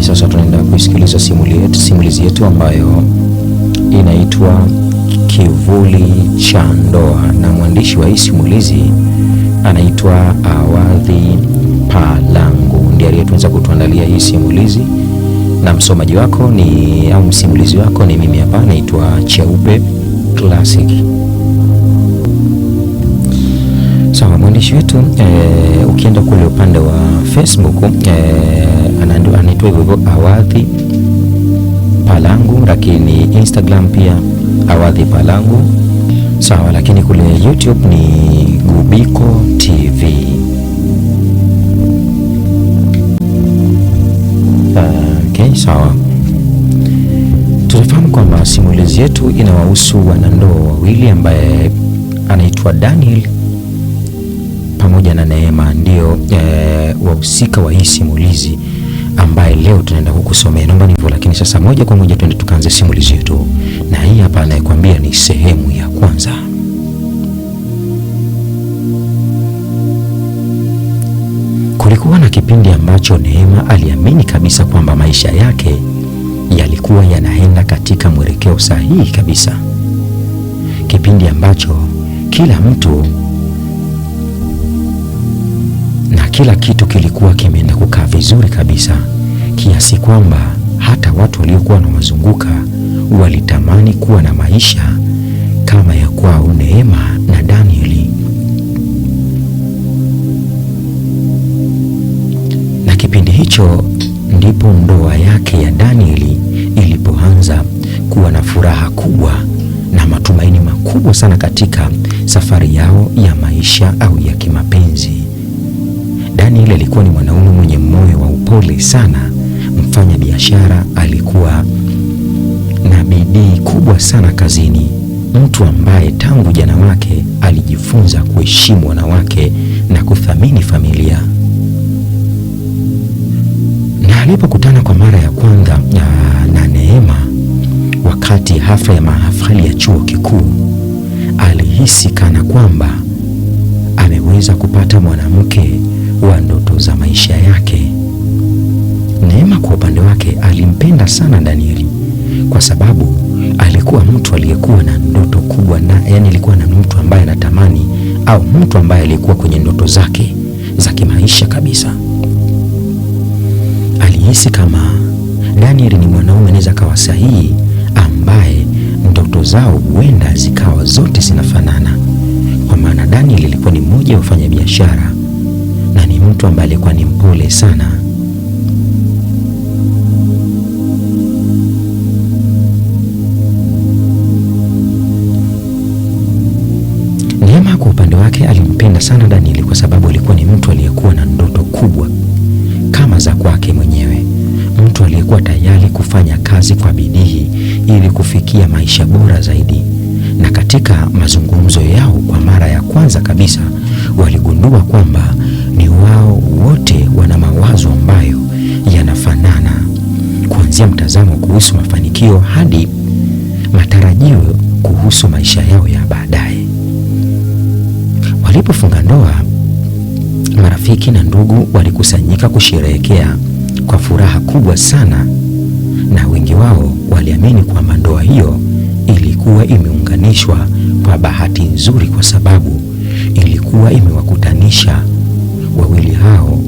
Sasa tunaenda kuisikiliza simulizi yetu ambayo inaitwa Kivuli cha Ndoa, na mwandishi wa hii simulizi anaitwa Awadhi Palangu, ndiye aliyetunza kutuandalia hii simulizi, na msomaji wako ni au msimulizi wako ni mimi hapa, naitwa Cheupe Classic. Sawa, mwandishi wetu ukienda kule upande wa Facebook anaitwa hivyo Awadhi Palangu, lakini Instagram pia Awadhi Palangu. Sawa, lakini kule YouTube ni Gubiko TV. Okay, sawa. Tunafahamu kwamba simulizi yetu inawahusu wanandoa wawili ambaye anaitwa Daniel pamoja na Neema, ndio wahusika wa hii simulizi ambaye leo tunaenda kukusomea. Naomba ni hivyo, lakini sasa moja kwa moja tuende tukaanze simulizi yetu, na hii hapa anayekwambia ni sehemu ya kwanza. Kulikuwa na kipindi ambacho Neema aliamini kabisa kwamba maisha yake yalikuwa yanaenda katika mwelekeo sahihi kabisa, kipindi ambacho kila mtu na kila kitu kilikuwa kimeenda kukaa vizuri kabisa, kiasi kwamba hata watu waliokuwa wanawazunguka walitamani kuwa na maisha kama ya kwao Neema na Danieli. Na kipindi hicho ndipo ndoa yake ya Danieli ilipoanza kuwa na furaha kubwa na matumaini makubwa sana katika safari yao ya maisha au ya kimapenzi. Daniel alikuwa ni mwanaume mwenye moyo wa upole sana, mfanya biashara, alikuwa na bidii kubwa sana kazini, mtu ambaye tangu jana wake alijifunza kuheshimu wanawake na kuthamini familia. Na alipokutana kwa mara ya kwanza na Neema wakati hafla ya mahafali ya chuo kikuu, alihisi kana kwamba ameweza kupata mwanamke wa ndoto za maisha yake. Neema kwa upande wake alimpenda sana Danieli kwa sababu alikuwa mtu aliyekuwa na ndoto kubwa, na yani alikuwa na mtu ambaye anatamani au mtu ambaye alikuwa kwenye ndoto zake za kimaisha kabisa. Alihisi kama Danieli ni mwanaume anaweza kawa sahihi, ambaye ndoto zao huenda zikawa zote zinafanana, kwa maana Danieli alikuwa ni mmoja wa wafanyabiashara na ni mtu ambaye alikuwa ni mpole sana. Neema kwa upande wake alimpenda sana Danieli kwa sababu alikuwa ni mtu aliyekuwa na ndoto kubwa kama za kwake mwenyewe, mtu aliyekuwa tayari kufanya kazi kwa bidii ili kufikia maisha bora zaidi. Na katika mazungumzo yao kwa mara ya kwanza kabisa waligundua kwamba ni wao wote wana mawazo ambayo yanafanana, kuanzia mtazamo kuhusu mafanikio hadi matarajio kuhusu maisha yao ya baadaye. Walipofunga ndoa, marafiki na ndugu walikusanyika kusherehekea kwa furaha kubwa sana, na wengi wao waliamini kwamba ndoa hiyo ilikuwa imeunganishwa kwa bahati nzuri, kwa sababu ilikuwa imewakutanisha wawili hao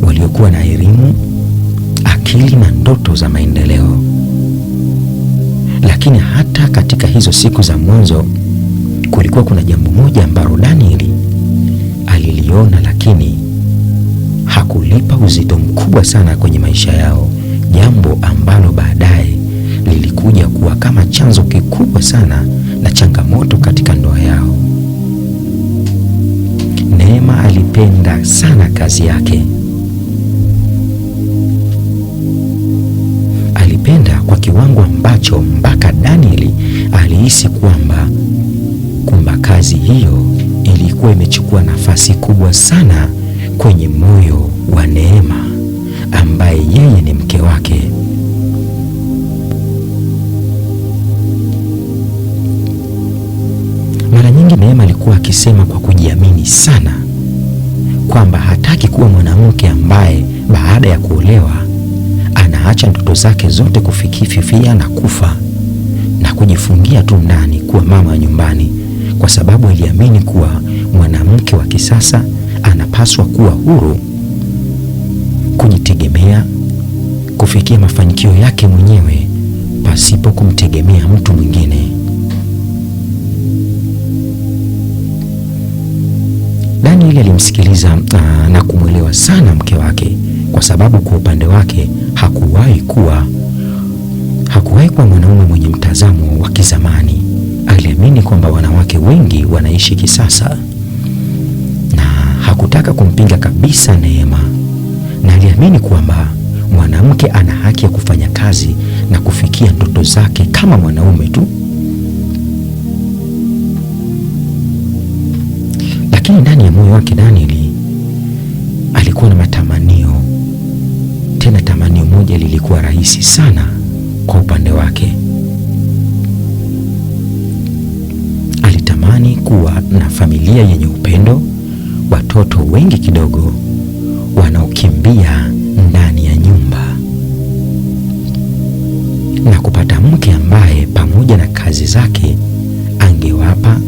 waliokuwa na elimu, akili na ndoto za maendeleo. Lakini hata katika hizo siku za mwanzo kulikuwa kuna jambo moja ambalo Danieli aliliona, lakini hakulipa uzito mkubwa sana kwenye maisha yao, jambo ambalo baadaye lilikuja kuwa kama chanzo kikubwa sana na changamoto katika ndoa yao. Neema alipenda sana kazi yake. Alipenda kwa kiwango ambacho mpaka Danieli alihisi kwamba kumba kazi hiyo ilikuwa imechukua nafasi kubwa sana kwenye moyo wa Neema ambaye yeye ni mke wake. Mara nyingi Neema alikuwa akisema kwa kujiamini sana kwamba hataki kuwa mwanamke ambaye baada ya kuolewa ana anaacha ndoto zake zote kufikififia na kufa na kujifungia tu ndani kuwa mama wa nyumbani, kwa sababu aliamini kuwa mwanamke wa kisasa anapaswa kuwa huru, kujitegemea, kufikia mafanikio yake mwenyewe pasipo kumtegemea mtu mwingine. Daniel alimsikiliza na kumwelewa sana mke wake, kwa sababu kwa upande wake hakuwahi kuwa mwanaume mwenye mtazamo wa kizamani. Aliamini kwamba wanawake wengi wanaishi kisasa na hakutaka kumpinga kabisa Neema, na aliamini kwamba mwanamke ana haki ya kufanya kazi na kufikia ndoto zake kama mwanaume tu. Lakini ndani ya moyo wake Daniel alikuwa na matamanio, tena tamanio moja lilikuwa rahisi sana kwa upande wake. Alitamani kuwa na familia yenye upendo, watoto wengi kidogo wanaokimbia ndani ya nyumba, na kupata mke ambaye pamoja na kazi zake angewapa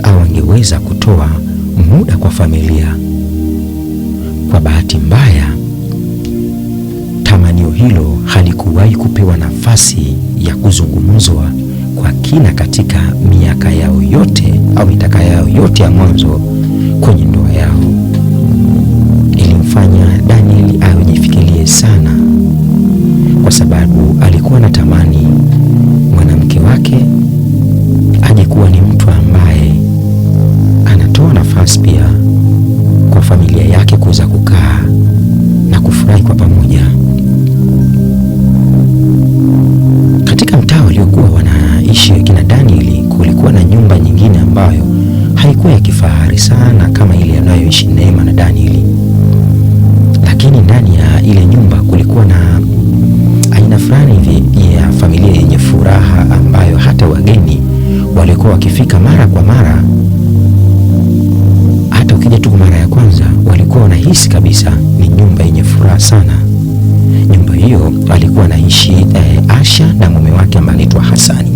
au angeweza kutoa muda kwa familia. Kwa bahati mbaya, tamanio hilo halikuwahi kupewa nafasi ya kuzungumzwa kwa kina katika miaka yao yote au mitaka yao yote ya mwanzo kwenye ndoa yao. Ilimfanya Daniel ajifikirie sana, kwa sababu alikuwa anatamani mwanamke wake aje kuwa ni mtu ambaye anatoa nafasi pia kwa familia yake kuweza kukaa na kufurahi kwa pamoja. Katika mtaa waliokuwa wanaishi kina Daniel, kulikuwa na nyumba nyingine ambayo haikuwa ya kifahari sana kama ile anayoishi Neema na Daniel, lakini ndani ya ile nyumba kulikuwa na aina fulani hivi ya familia yenye furaha ambayo hata wageni walikuwa wakifika mara kwa mara, hata ukija tu mara ya kwanza walikuwa wanahisi kabisa ni nyumba yenye furaha sana. Nyumba hiyo alikuwa anaishi Asha na mume wake ambaye anaitwa Hasani.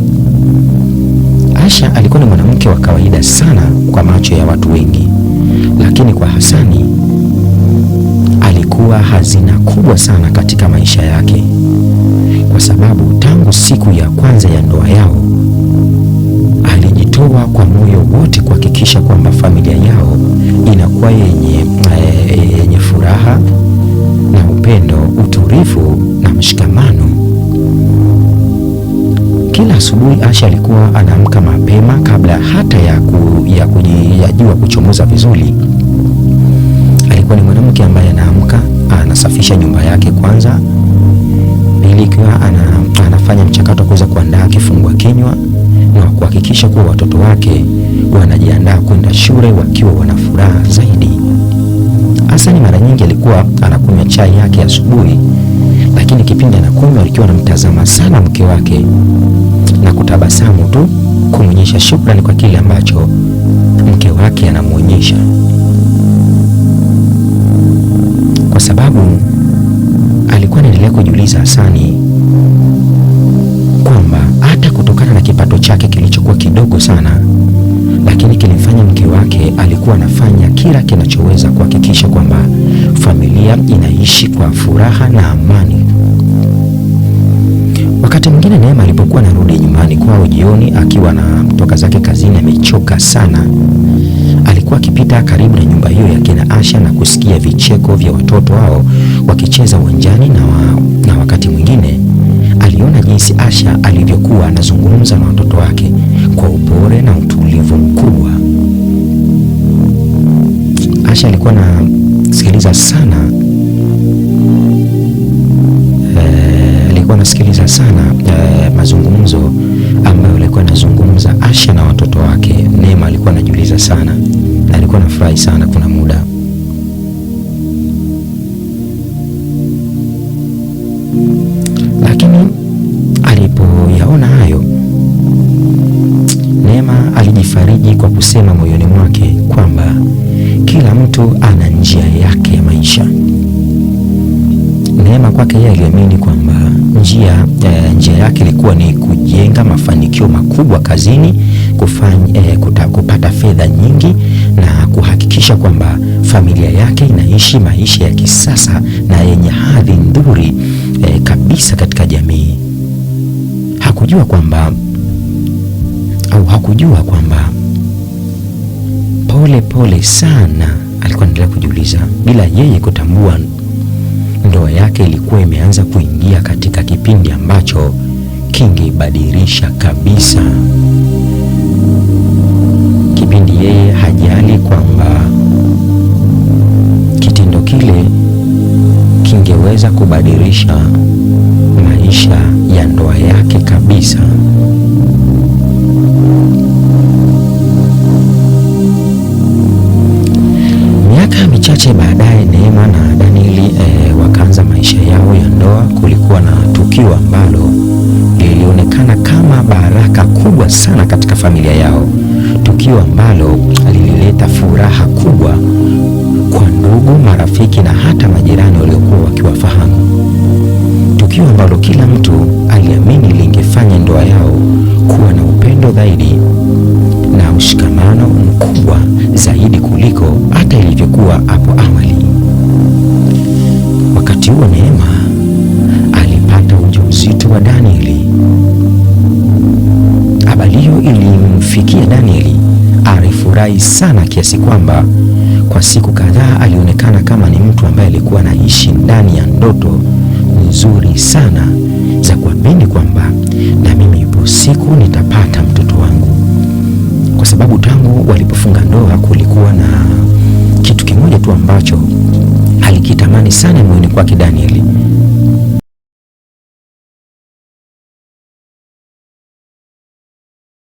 Asha alikuwa ni mwanamke wa kawaida sana kwa macho ya watu wengi, lakini kwa Hasani alikuwa hazina kubwa sana katika maisha yake, kwa sababu tangu siku ya kwanza ya ndoa yao alijitoa kwa moyo wote kuhakikisha kwamba familia yao inakuwa yenye furaha na upendo, utulivu na mshikamano. Kila asubuhi Asha alikuwa anaamka mapema kabla hata ya jua kuchomoza vizuri. Alikuwa ni mwanamke ambaye anaamka, anasafisha nyumba yake kwanza, ili ikiwa anafanya mchakato kuweza kuandaa kifungua kinywa na kuhakikisha kuwa watoto wake wanajiandaa kwenda shule wakiwa wana furaha zaidi. Hasani mara nyingi alikuwa anakunywa chai yake asubuhi, lakini kipindi anakunywa alikuwa anamtazama sana mke wake na kutabasamu tu kumwonyesha shukrani kwa kile ambacho mke wake anamuonyesha, kwa sababu alikuwa anaendelea kujiuliza Hasani kwamba hata kutokana na kipato chake kilichokuwa kidogo sana, lakini kilimfanya mke wake alikuwa anafanya kila kinachoweza kuhakikisha kwamba familia inaishi kwa furaha na amani. Wakati mwingine Neema alipokuwa anarudi nyumbani kwao jioni akiwa anatoka zake kazini amechoka sana, alikuwa akipita karibu na nyumba hiyo ya kina Asha na kusikia vicheko vya watoto wao wakicheza uwanjani, na wakati mwingine aliona jinsi Asha alivyokuwa anazungumza na watoto wake kwa upole na utulivu mkubwa. Asha alikuwa anasikiliza sana mazungumzo ambayo alikuwa anazungumza Asha na watoto wake. Neema alikuwa anajiuliza sana na alikuwa anafurahi sana kuna muda. Lakini alipoyaona hayo, Neema alijifariji kwa kusema moyoni mwake kwamba kila mtu ana njia yake ya maisha. Neema kwake yeye aliamini kwamba Njia yake ilikuwa ni kujenga mafanikio makubwa kazini, kupata fedha nyingi na kuhakikisha kwamba familia yake inaishi maisha ya kisasa na yenye hadhi nzuri kabisa katika jamii. Hakujua kwamba pole pole sana alikuwa anaendelea kujiuliza, bila yeye kutambua, ndoa yake ilikuwa imeanza kuingia katika kipindi ambacho kingebadilisha kabisa. Kipindi yeye hajali kwamba kitendo kile kingeweza kubadilisha maisha ya ndoa yake kabisa. Miaka michache baadaye, Neema na Danieli wakaanza maisha yao ya ndoa. Kulikuwa na tukio ambalo lilionekana kama baraka kubwa sana katika familia yao, tukio ambalo lilileta furaha kubwa kwa ndugu, marafiki na hata majirani waliokuwa wakiwafahamu, tukio ambalo kila mtu aliamini lingefanya ndoa yao kuwa na upendo zaidi na mshikamano mkubwa zaidi kuliko hata ilivyokuwa hapo awali. Wakati huo Neema alipata ujauzito wa Danieli. Habari hiyo ilimfikia Danieli, alifurahi sana kiasi kwamba kwa siku kadhaa alionekana kama ni mtu ambaye alikuwa anaishi ndani ya ndoto nzuri sana za kuamini kwamba na mimi ipo siku nitapata mtoto wangu, kwa sababu tangu walipofunga ndoa kulikuwa na kitu kimoja tu ambacho alikitamani sana moyoni kwake Danieli.